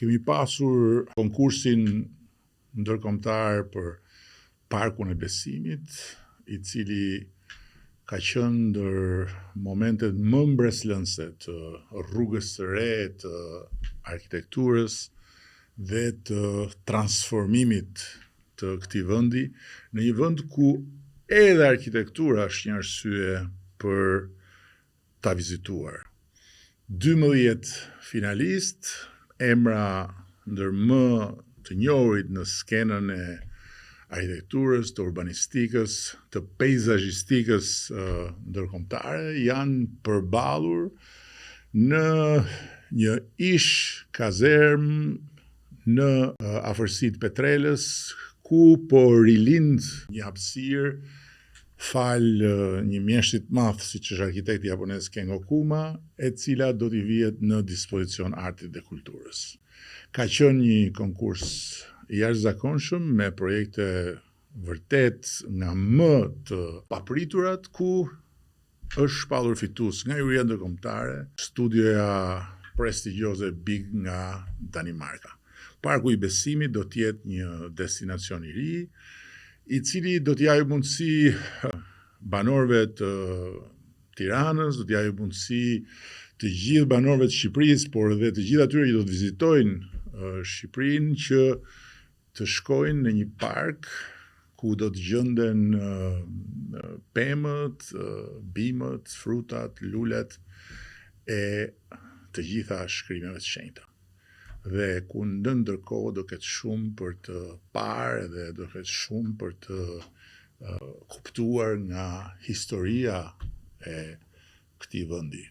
Kemi pasur konkursin ndërkombëtar për Parkun e Besimit, i cili ka qenë ndër momentet më mbresëlënëse të rrugës së re të arkitekturës dhe të transformimit të këtij vendi në një vend ku edhe arkitektura është një arsye për ta vizituar. 12 finalistë, emra ndër më të njohurit në skenën e arkitekturës, të urbanistikës, të peizazhistikës ndërkombëtare janë përballur në një ish kazermë në afërsi të Petrelës, ku po rilind një hapësirë falë një mjeshtri të madh siç është arkitekti japonez Kengo Kuma, e cila do t'i vihet në dispozicion artit dhe kulturës. Ka qenë një konkurs i jashtëzakonshëm me projekte vërtet nga më të papriturat ku është shpallur fitues nga juria ndërkombëtare studioja prestigjioze BIG nga Danimarka. Parku i Besimit do të jetë një destinacion i ri, i cili do t'i japë mundësi banorëve të Tiranës, do t'i japë mundësi të gjithë banorëve të Shqipërisë, por edhe të gjithë atyre që do të vizitojnë Shqipërinë që të shkojnë në një park ku do të gjenden pemët, bimët, frutat, lulet e të gjitha shkrimeve të shenjta. Dhe ku në ndërkohë do ketë shumë për të parë dhe do ketë shumë për të kuptuar nga historia e këtij vendi.